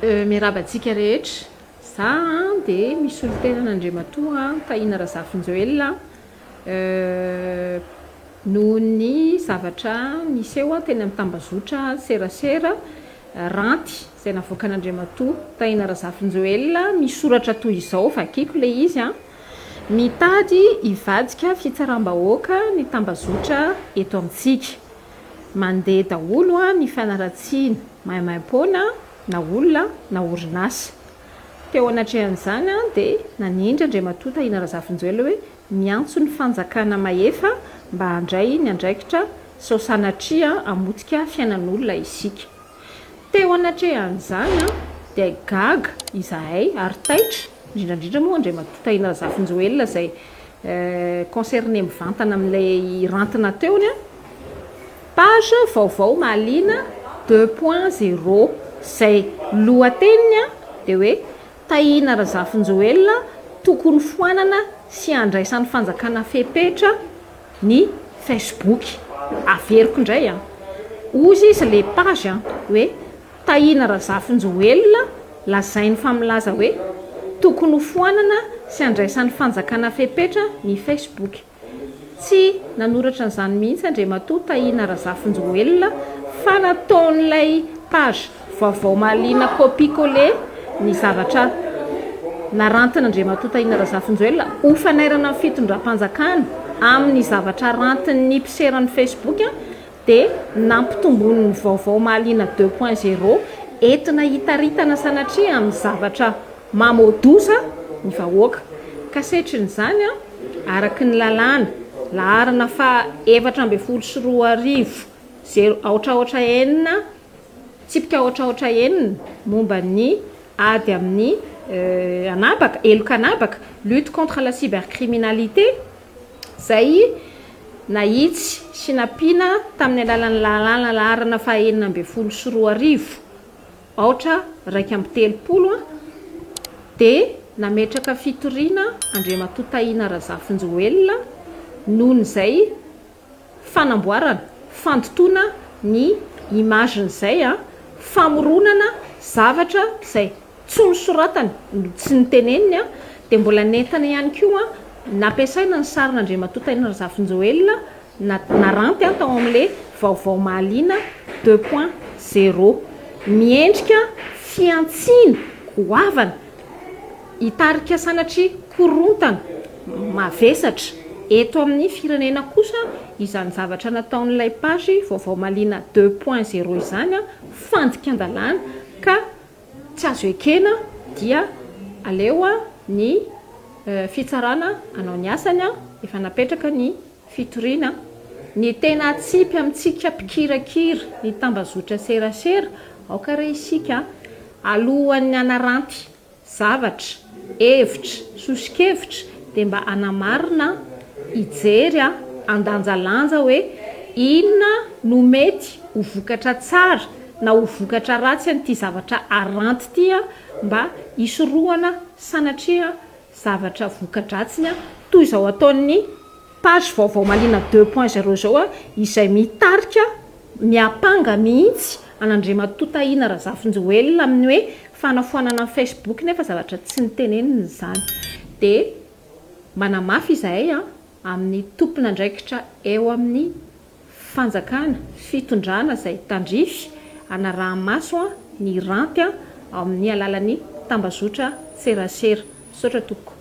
Miarahaba antsika rehetra. Za dia misolo tena an'Andriamatoa Tahina Razafinjoelina noho ny zavatra niseho teny amin'ny tambazotra serasera ranty izay navoakan'Andriamatoa Tahina Razafinjoelina misoratra toy izao, vakiko ilay izy an. Mitady hivadika fitsaram-bahoaka ny tambazotra eto amintsika. Mandeha daholo ny fanaratsiana maimaimpoana na olona na orinasa. Teo anatrehan'izany dia nanindry Andriamatoa Tahina Razafinjoelina hoe miantso ny fanjakana mahefa mba handray ny andraikitra sao sanatria hamotika fiainan'olona isika. Teo anatrehan'izany dia gaga izahay ary taitra, indrindra indrindra moa Andriamatoa Tahina Razafinjoelina izay concerné mivantana amin'ilay rantina teony. Page vaovao mahaliana 2.0 izay lohateniny dia hoe Tahina Razafinjoelina tokony foanana sy handraisan'ny fanjakana fepetra ny Facebook. Averiko indray an! Hozy izy le page an, hoe Tahina Razafinjoelina lazainy fa milaza hoe tokony ho foanana sy andraisan'ny fanjakana fepetra ny Facebook. Tsy nanoratra an'izany mihitsy Andriamatoa Tahina Razafinjoelina fa nataon'ilay page vaovao mahaliana copie coller ny zavatra narantin'Andriamatoa Tahina Razafinjoelina ho fanairana ny fitondram-panjakana amin'ny zavatra arantin'ny mpiseran'ny Facebook dia nampitomboiny ny vaovao mahaliana 2.0 entina hitaritana sanatria amin'ny zavatra mamoa-doza ny vahoaka ka setrin'izany araka ny lalàna laharana faha 2014 zero aotra aotra enina Tsipika aotra aotra enina momba ny ady amin'ny an'habaka, heloka an'habaka, lutte contre la cybercriminalité, izay nahitsy sy nampiana tamin'ny alalan'ny lalàna laharana faha 2016 aotra 31 dia nametraka fitoriana Andriamatoa Tahina Razafinjoelina noho izay fanamboarana, fandotoana ny image-n'izay an, famoronana zavatra izay tsy nosoratany no tsy noteneniny an, dia mbola nentana ihany koa an, nampiasaina ny sarin'Andriamatoa Tahina Razafinjoelina na naranty an tao amin'ilay vaovao mahaliana 2.0. Miendrika fihantsiana goavana Hitarika sanatria korontana mavesatra eto amin'ny firenena kosa izany zavatra nataon'ilay page vaovao mahaliana 2.0 izany, fandikan-dalàna ka tsy azo ekena dia aleo ny fitsarana hanao ny asany, efa napetraka ny fitoriana. Ny tena atsipy amintsika mpikirakira ny tambazotra serasera, aoka re isika alohan'ny hanaranty zavatra, hevitra, soso-kevitra dia mba hanamarina, hijery, handanjalanja hoe inona no mety ho vokatra tsara na ho vokatra ratsy an'ity zavatra aranty ity mba hisorohana sanatria zavatra voka-dratsiny toy izao ataon'ny page vaovao mahaliana 2.0 izao izay mitarika miampanga mihitsy an'Andriamatoa Tahina Razafinjoelina amin'ny hoe fanafoanana ny Facebook nefa zavatra tsy niteneniny izany. Dia manamafy izahay amin'ny tompon'andraikitra eo amin'ny fanjakana, fitondrana izay tandrify hanaraha-maso ny ranty amin'ny alalan'ny tambazotra serasera. Misaotra tompoko.